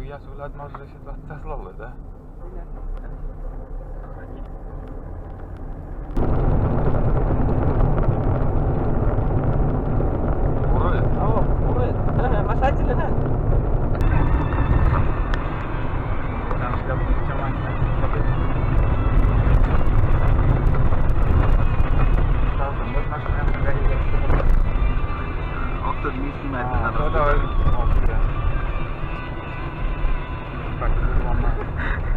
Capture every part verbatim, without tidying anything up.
Я сулад, может, если двадцать лолы, да? Уроет? О, уроет. Ага, масатилена. Там всегда будет самое. Можно, что ли? Октод не снимает, а, надо, ну, давай. О, да. Так, нурлама,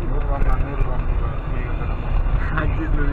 нурлама, нурлама. Один, ну,